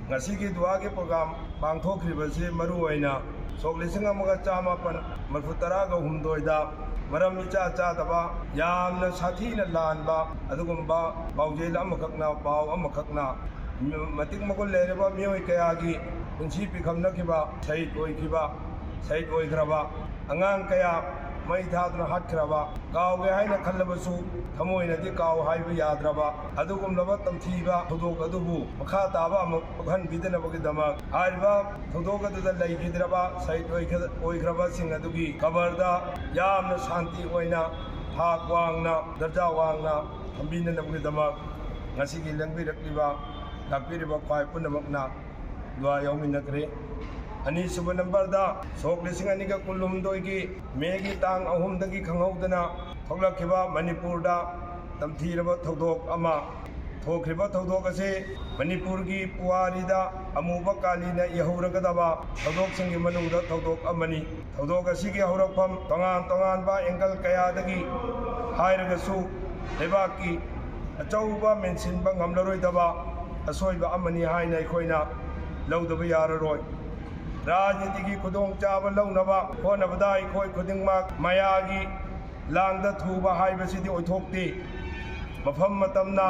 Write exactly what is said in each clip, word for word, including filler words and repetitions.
ꯉꯁꯤꯒꯤ ꯗꯨꯋꯥꯒꯤ ꯄ꯭ꯔꯣꯒ꯭ꯔꯥꯝ ꯄꯥꯡꯊꯣꯛꯈ꯭ꯔꯤꯕꯁꯤ ꯃꯔꯨ ꯑꯣꯏꯅ ꯁꯣꯛ ꯂꯤꯁꯤꯡ ꯑꯃꯒ ꯆꯥꯃꯥꯄꯟ ꯃꯔꯤꯐꯨ ꯇꯔꯥꯒ ꯍꯨꯝꯗꯣꯏꯗ ꯃꯔꯝ ꯏꯆꯥ ꯆꯥꯗꯕ, ꯌꯥꯝꯅ ꯁꯥꯊꯤꯅ ꯂꯥꯟꯕ ꯑꯗꯨꯒꯨꯝꯕ ꯄꯥꯎꯖꯦꯜ ꯑꯃꯈꯛꯅ, ꯄꯥꯎ ꯑꯃꯈꯛꯅ ꯃꯇꯤꯛ ꯃꯒꯨꯟ ꯂꯩꯔꯕ ꯃꯤꯑꯣꯏ ꯀꯌꯥꯒꯤ ꯄꯨꯟꯁꯤ ꯄꯤꯈꯝꯅꯈꯤꯕ, ꯁꯍꯤꯗ ꯑꯣꯏꯈꯤꯕ, ꯁꯍꯤꯗ ꯑꯣꯏꯈ꯭ꯔꯕ, ꯑꯉꯥꯡ ꯀꯌꯥ ꯃꯩ ꯊꯥꯗꯨꯅ ꯍꯥꯠꯈ꯭ꯔꯕ, ꯀꯥꯎꯒꯦ ꯍꯥꯏꯅ ꯈꯜꯂꯕꯁꯨ ꯊꯃꯣꯏꯅꯗꯤ ꯀꯥꯎ ꯍꯥꯏꯕ ꯌꯥꯗ꯭ꯔꯕ ꯑꯗꯨꯒꯨꯝꯂꯕ ꯇꯝꯊꯤꯕ ꯊꯧꯗꯣꯛ ꯑꯗꯨꯕꯨ ꯃꯈꯥ ꯇꯥꯕ ꯑꯃꯨꯛ ꯊꯣꯛꯍꯟꯕꯤꯗꯅꯕꯒꯤꯗꯃꯛ ꯍꯥꯏꯔꯤꯕ ꯊꯧꯗꯣꯛ ꯑꯗꯨꯗ ꯂꯩꯈꯤꯗ꯭ꯔꯕ ꯁꯍꯤꯗ ꯑꯣꯏꯈ-, ꯑꯣꯏꯈ꯭ꯔꯕꯁꯤꯡ ꯑꯗꯨꯒꯤ ꯀꯕꯔꯗ ꯌꯥꯝꯅ ꯁꯥꯟꯇꯤ ꯑꯣꯏꯅ, ꯊꯥꯛ ꯋꯥꯡꯅ, ꯗꯔꯖꯥ ꯋꯥꯡꯅ ꯊꯝꯕꯤꯅꯅꯕꯒꯤꯗꯃꯛ ꯉꯁꯤꯒꯤ ꯂꯦꯡꯕꯤꯔꯛꯂꯤꯕ, ꯂꯥꯛꯄꯤꯔꯤꯕ ꯈ꯭ꯋꯥꯏ ꯄꯨꯝꯅꯃꯛꯅ ꯗꯨꯋꯥ ꯌꯥꯎꯃꯤꯟꯅꯈ꯭ꯔꯦ꯫ ꯑꯅꯤꯁꯨꯕ ꯅꯝꯕꯔꯗ, ꯁꯣꯛ ꯂꯤꯁꯤꯡ ꯑꯅꯤꯒ ꯀꯨꯟꯍꯨꯝꯗꯣꯏꯒꯤ ꯃꯦꯒꯤ ꯇꯥꯡ ꯑꯍꯨꯝꯗꯒꯤ ꯈꯪꯍꯧꯗꯅ ꯊꯣꯛꯂꯛꯈꯤꯕ ꯃꯅꯤꯄꯨꯔꯗ ꯇꯝꯊꯤꯔꯕ ꯊꯧꯗꯣꯛ ꯑꯃ ꯊꯣꯛꯈ꯭ꯔꯤꯕ ꯊꯧꯗꯣꯛ ꯑꯁꯤ ꯃꯅꯤꯄꯨꯔꯒꯤ ꯄꯨꯋꯥꯔꯤꯗ ꯑꯃꯨꯕ ꯀꯥꯂꯤꯅ ꯏꯍꯧꯔꯒꯗꯕ ꯊꯧꯗꯣꯛꯁꯤꯡꯒꯤ ꯃꯅꯨꯡꯗ ꯊꯧꯗꯣꯛ ꯑꯃꯅꯤ꯫ ꯊꯧꯗꯣꯛ ꯑꯁꯤꯒꯤ ꯍꯧꯔꯛꯐꯝ ꯇꯣꯉꯥꯟ ꯇꯣꯉꯥꯟꯕ angle ꯀꯌꯥꯗꯒꯤ ꯍꯥꯏꯔꯒꯁꯨ, ꯂꯩꯕꯥꯛꯀꯤ ꯑꯆꯧꯕ ꯃꯦꯟꯁꯤꯟꯕ ꯉꯝꯂꯔꯣꯏꯗꯕ ꯑꯁꯣꯏꯕ ꯑꯃꯅꯤ ꯍꯥꯏꯅ ꯑꯩꯈꯣꯏꯅ ꯂꯧꯗꯕ ꯌꯥꯔꯔꯣꯏ꯫ ꯔꯥꯖꯅꯤꯇꯤꯒꯤ ꯈꯨꯗꯣꯡꯆꯥꯕ ꯂꯧꯅꯕ ꯍꯣꯠꯅꯕꯗ ꯑꯩꯈꯣꯏ ꯈꯨꯗꯤꯡꯃꯛ ꯃꯌꯥꯒꯤ ꯂꯥꯡꯗ ꯊꯨꯕ ꯍꯥꯏꯕꯁꯤꯗꯤ ꯑꯣꯏꯊꯣꯛꯇꯦ꯫ ꯃꯐꯝ ꯃꯇꯝꯅ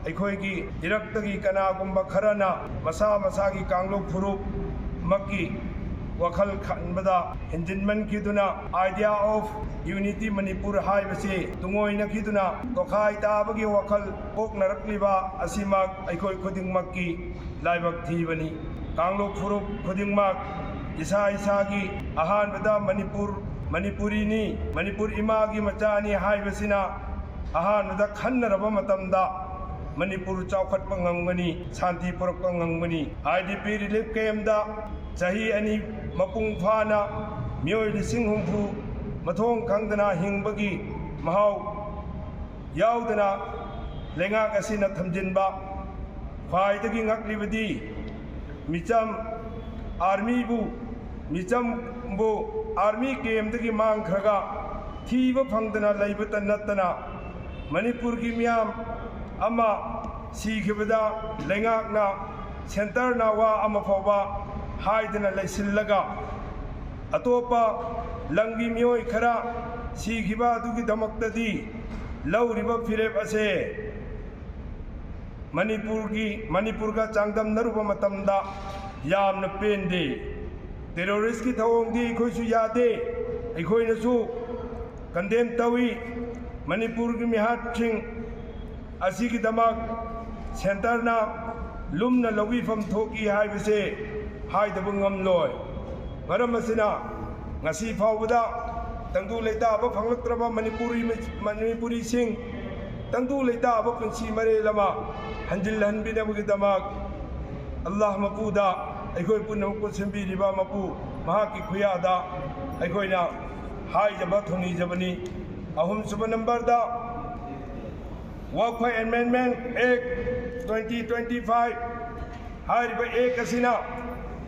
ꯑꯩꯈꯣꯏꯒꯤ ꯏꯔꯛꯇꯒꯤ ꯀꯅꯥꯒꯨꯝꯕ ꯈꯔꯅ ꯃꯁꯥ ꯃꯁꯥꯒꯤ ꯀꯥꯡꯂꯨꯞ ꯐꯨꯔꯨꯞꯃꯛꯀꯤ ꯋꯥꯈꯜ ꯈꯟꯕꯗ ꯍꯦꯟꯖꯤꯟꯃꯟꯈꯤꯗꯨꯅ idea of unity ꯃꯅꯤꯄꯨꯔ ꯍꯥꯏꯕꯁꯤ ꯇꯨꯡꯑꯣꯏꯅꯈꯤꯗꯨꯅ ꯇꯣꯈꯥꯏ ꯇꯥꯕꯒꯤ ꯋꯥꯈꯜ ꯄꯣꯛꯅꯔꯛꯂꯤꯕ ꯑꯁꯤꯃꯛ ꯑꯩꯈꯣꯏ ꯈꯨꯗꯤꯡꯃꯛꯀꯤ ꯂꯥꯏꯕꯛ ꯊꯤꯕꯅꯤ꯫ ꯀꯥꯡꯂꯨꯞ ꯐꯨꯔꯨꯞ ꯈꯨꯗꯤꯡꯃꯛ ꯏꯁꯥ ꯏꯁꯥꯒꯤ ꯑꯍꯥꯟꯕꯗ ꯃꯅꯤꯄꯨꯔ, ꯃꯅꯤꯄꯨꯔꯤꯅꯤ, ꯃꯅꯤꯄꯨꯔ ꯏꯃꯥꯒꯤ ꯃꯆꯥꯅꯤ ꯍꯥꯏꯕꯁꯤꯅ ꯑꯍꯥꯟꯕꯗ ꯈꯟꯅꯔꯕ ꯃꯇꯝꯗ ꯃꯅꯤꯄꯨꯔ ꯆꯥꯎꯈꯠꯄ ꯉꯝꯒꯅꯤ, ꯁꯥꯟꯇꯤ ꯄꯨꯔꯛꯄ ꯉꯝꯒꯅꯤ꯫ IDP relief camp ꯗ ꯆꯍꯤ ꯑꯅꯤ ꯃꯄꯨꯡ ꯐꯥꯅ ꯃꯤꯑꯣꯏ ꯂꯤꯁꯤꯡ ꯍꯨꯝꯐꯨ ꯃꯊꯣꯡ ꯈꯪꯗꯅ ꯍꯤꯡꯕꯒꯤ ꯃꯍꯥꯎ ꯌꯥꯎꯗꯅ ꯂꯩꯉꯥꯛ ꯑꯁꯤꯅ ꯊꯝꯖꯤꯟꯕ꯫ ꯈ꯭ꯋꯥꯏꯗꯒꯤ ꯉꯛꯂꯤꯕꯗꯤ ꯃꯤꯆꯝ army ꯕꯨ, ꯃꯤꯆꯝꯕꯨ army camp ꯗꯒꯤ ꯃꯥꯡꯈ꯭ꯔꯒ ꯊꯤꯕ ꯐꯪꯗꯅ ꯂꯩꯕꯇ ꯅꯠꯇꯅ ꯃꯅꯤꯄꯨꯔꯒꯤ ꯃꯤꯌꯥꯝ ꯑꯃ ꯁꯤꯈꯤꯕꯗ ꯂꯩꯉꯥꯛꯅ ꯁꯦꯟꯇꯔꯅ ꯋꯥ ꯑꯃ ꯐꯥꯎꯕ ꯍꯥꯏꯗꯅ ꯂꯩꯁꯤꯜꯂꯒ, ꯑꯇꯣꯞꯄ ꯂꯝꯒꯤ ꯃꯤꯑꯣꯏ ꯈꯔ ꯁꯤꯈꯤꯕ ꯑꯗꯨꯒꯤꯗꯃꯛꯇꯗꯤ ꯂꯧꯔꯤꯕ ꯐꯤꯔꯦꯞ ꯑꯁꯦ ꯃꯅꯤꯄꯨꯔꯒꯤ, ꯃꯅꯤꯄꯨꯔꯒ ꯆꯥꯡꯗꯝꯅꯔꯨꯕ ꯃꯇꯝꯗ ꯌꯥꯝꯅ ꯄꯦꯟꯗꯦ꯫ ꯇꯦꯔꯣꯔꯤꯁꯀꯤ ꯊꯧꯑꯣꯡꯗꯤ ꯑꯩꯈꯣꯏꯁꯨ ꯌꯥꯗꯦ, ꯑꯩꯈꯣꯏꯅꯁꯨ ꯀꯟꯗꯦꯝ ꯇꯧꯏ꯫ ꯃꯅꯤꯄꯨꯔꯒꯤ ꯃꯤꯍꯥꯠꯁꯤꯡ ꯑꯁꯤꯒꯤꯗꯃꯛ ꯁꯦꯟꯇꯔꯅ ꯂꯨꯝꯅ ꯂꯧꯕꯤꯐꯝ ꯊꯣꯛꯏ ꯍꯥꯏꯕꯁꯦ ꯍꯥꯏꯗꯕ ꯉꯝꯂꯣꯏ꯫ ꯃꯔꯝ ꯑꯁꯤꯅ, ꯉꯁꯤ ꯐꯥꯎꯕꯗ ꯇꯪꯗꯨ ꯂꯩꯇꯥꯕ ꯐꯪꯂꯛꯇ꯭ꯔꯕ ꯃꯅꯤꯄꯨꯔꯤ, ꯃꯅꯤꯄꯨꯔꯤꯁꯤꯡ ꯇꯪꯗꯨ ꯂꯩꯇꯥꯕ ꯄꯨꯟꯁꯤ ꯃꯔꯦꯜ ꯑꯃ ꯍꯟꯖꯤꯜꯍꯟꯕꯤꯅꯕꯒꯤꯗꯃꯛ ꯑꯜꯂꯥꯍ ꯃꯄꯨꯗ, ꯑꯩꯈꯣꯏ ꯄꯨꯝꯅꯃꯛꯄꯨ ꯁꯦꯝꯕꯤꯔꯤꯕ ꯃꯄꯨ, ꯃꯍꯥꯛꯀꯤ ꯈꯨꯌꯥꯗ ꯑꯩꯈꯣꯏꯅ ꯍꯥꯏꯖꯕ ꯊꯧꯅꯤꯖꯕꯅꯤ꯫ ꯑꯍꯨꯝꯁꯨꯕ ꯅꯝꯕꯔꯗ, Waqf Amendment Act twenty twenty-five ꯍꯥꯏꯔꯤꯕ ꯑꯦꯛ ꯑꯁꯤꯅ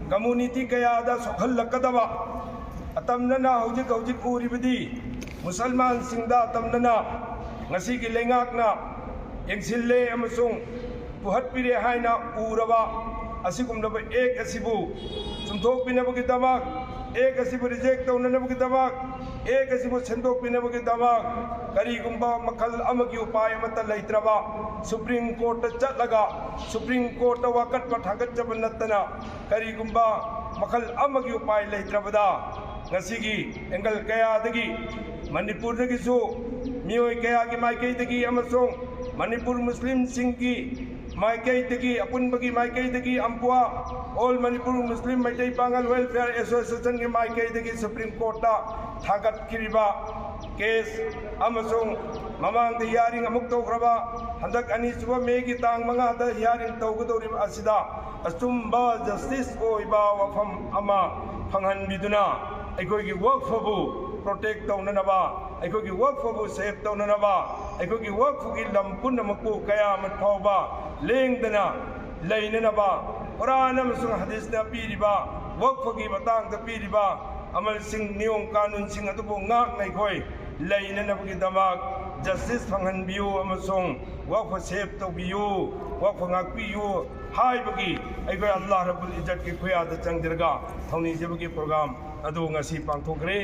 ꯀꯝꯃꯨꯅꯤꯇꯤ ꯀꯌꯥꯗ ꯁꯣꯛꯍꯜꯂꯛꯀꯗꯕ, ꯑꯇꯝꯅꯅ ꯍꯧꯖꯤꯛ ꯍꯧꯖꯤꯛ ꯎꯔꯤꯕꯗꯤ ꯃꯨꯁꯜꯃꯥꯟꯁꯤꯡꯗ ꯑꯇꯝꯅꯅ ꯉꯁꯤꯒꯤ ꯂꯩꯉꯥꯛꯅ ꯌꯦꯡꯁꯤꯜꯂꯦ ꯑꯃꯁꯨꯡ ꯄꯨꯍꯠꯄꯤꯔꯦ ꯍꯥꯏꯅ ꯎꯔꯕ ꯑꯁꯤꯒꯨꯝꯂꯕ ꯑꯦꯛ ꯑꯁꯤꯕꯨ ꯆꯨꯝꯊꯣꯛꯄꯤꯅꯕꯒꯤꯗꯃꯛ, ꯑꯦꯛ ꯑꯁꯤꯕꯨ ꯔꯤꯖꯦꯛ ꯇꯧꯅꯅꯕꯒꯤꯗꯃꯛ, ꯑꯦꯛ ꯑꯁꯤꯕꯨ ꯁꯦꯝꯗꯣꯛꯄꯤꯅꯕꯒꯤꯗꯃꯛ ꯀꯔꯤꯒꯨꯝꯕ ꯃꯈꯜ ꯑꯃꯒꯤ ꯎꯄꯥꯏ ꯑꯃꯠꯇ ꯂꯩꯇ꯭ꯔꯕ, ꯁꯨꯄ꯭ꯔꯤꯝ ꯀꯣꯔꯠꯇ ꯆꯠꯂꯒ ꯁꯨꯄ꯭ꯔꯤꯝ ꯀꯣꯔꯠꯇ ꯋꯥꯀꯠꯄ ꯊꯥꯡꯒꯠꯆꯕ ꯅꯠꯇꯅ ꯀꯔꯤꯒꯨꯝꯕ ꯃꯈꯜ ꯑꯃꯒꯤ ꯎꯄꯥꯏ ꯂꯩꯇ꯭ꯔꯕꯗ, ꯉꯁꯤꯒꯤ ꯑꯦꯡꯒꯜ ꯀꯌꯥꯗꯒꯤ, ꯃꯅꯤꯄꯨꯔꯗꯒꯤꯁꯨ ꯃꯤꯑꯣꯏ ꯀꯌꯥꯒꯤ ꯃꯥꯏꯀꯩꯗꯒꯤ ꯑꯃꯁꯨꯡ ꯃꯅꯤꯄꯨꯔ ꯃꯨꯁꯂꯤꯝꯁꯤꯡꯒꯤ ꯃꯥꯏꯀꯩꯗꯒꯤ, ꯑꯄꯨꯟꯕꯒꯤ ꯃꯥꯏꯀꯩꯗꯒꯤ, ꯑꯝꯄꯨꯋꯥ, All Manipur Muslim Meitei Pangal Welfare Association ꯒꯤ ꯃꯥꯏꯀꯩꯗꯒꯤ ꯁꯨꯄ꯭ꯔꯤꯝ ꯀꯣꯔꯠꯇ ꯊꯥꯡꯒꯠꯈꯤꯕ ꯀꯦꯁ ꯑꯃꯁꯨꯡ ꯃꯃꯥꯡꯗ ꯍꯤꯌꯥꯔꯤꯡ ꯑꯃꯨꯛ ꯇꯧꯈ꯭ꯔꯕ, ꯍꯟꯗꯛ ꯑꯅꯤꯁꯨꯕ ꯃꯦꯒꯤ ꯇꯥꯡ ꯃꯉꯥꯗ ꯍꯤꯌꯥꯔꯤꯡ ꯇꯧꯒꯗꯧꯔꯤꯕ ꯑꯁꯤꯗ ꯑꯆꯨꯝꯕ ꯖꯁꯇꯤꯁ ꯑꯣꯏꯕ ꯋꯥꯐꯝ ꯑꯃ ꯐꯪꯍꯟꯕꯤꯗꯨꯅ, ꯑꯩꯈꯣꯏꯒꯤ ꯋꯛꯐꯕꯨ ꯄ꯭ꯔꯣꯇꯦꯛ ꯇꯧꯅꯅꯕ, ꯑꯩꯈꯣꯏꯒꯤ ꯋꯛꯐꯕꯨ ꯁꯦꯐ ꯇꯧꯅꯅꯕ, ꯑꯩꯈꯣꯏꯒꯤ ꯋꯛꯐꯒꯤ ꯂꯝ ꯄꯨꯝꯅꯃꯛꯄꯨ ꯀꯌꯥꯃꯠ ꯐꯥꯎꯕ ꯂꯦꯡꯗꯅ ꯂꯩꯅꯅꯕ, ꯀꯨꯔꯥꯟ ꯑꯃꯁꯨꯡ ꯍꯗꯤꯁꯅ ꯄꯤꯔꯤꯕ, ꯋꯛꯐꯒꯤ ꯃꯇꯥꯡꯗ ꯄꯤꯔꯤꯕ ꯑꯃꯜꯁꯤꯡ, ꯅꯤꯌꯣꯝ ꯀꯥꯅꯨꯟꯁꯤꯡ ꯑꯗꯨꯕꯨ ꯉꯥꯛꯅ ꯑꯩꯈꯣꯏ ꯂꯩꯅꯅꯕꯒꯤꯗꯃꯛ ꯖꯁꯇꯤꯁ ꯐꯪꯍꯟꯕꯤꯌꯨ ꯑꯃꯁꯨꯡ ꯋꯛꯐ ꯁꯦꯐ ꯇꯧꯕꯤꯌꯨ, ꯋꯛꯐ ꯉꯥꯛꯄꯤꯌꯨ꯫ ꯍꯥꯏꯕꯒꯤ ꯑꯩꯈꯣꯏ ꯑꯜꯂꯥꯍ ꯔꯕꯨꯜ ꯏꯖꯠꯀꯤ ꯈꯨꯌꯥꯗ ꯆꯪꯖꯔꯒ ꯊꯧꯅꯤꯖꯕꯒꯤ ꯄ꯭ꯔꯣꯒ꯭ꯔꯥꯝ ꯑꯗꯨ ꯉꯁꯤ ꯄꯥꯡꯊꯣꯛꯈ꯭ꯔꯦ꯫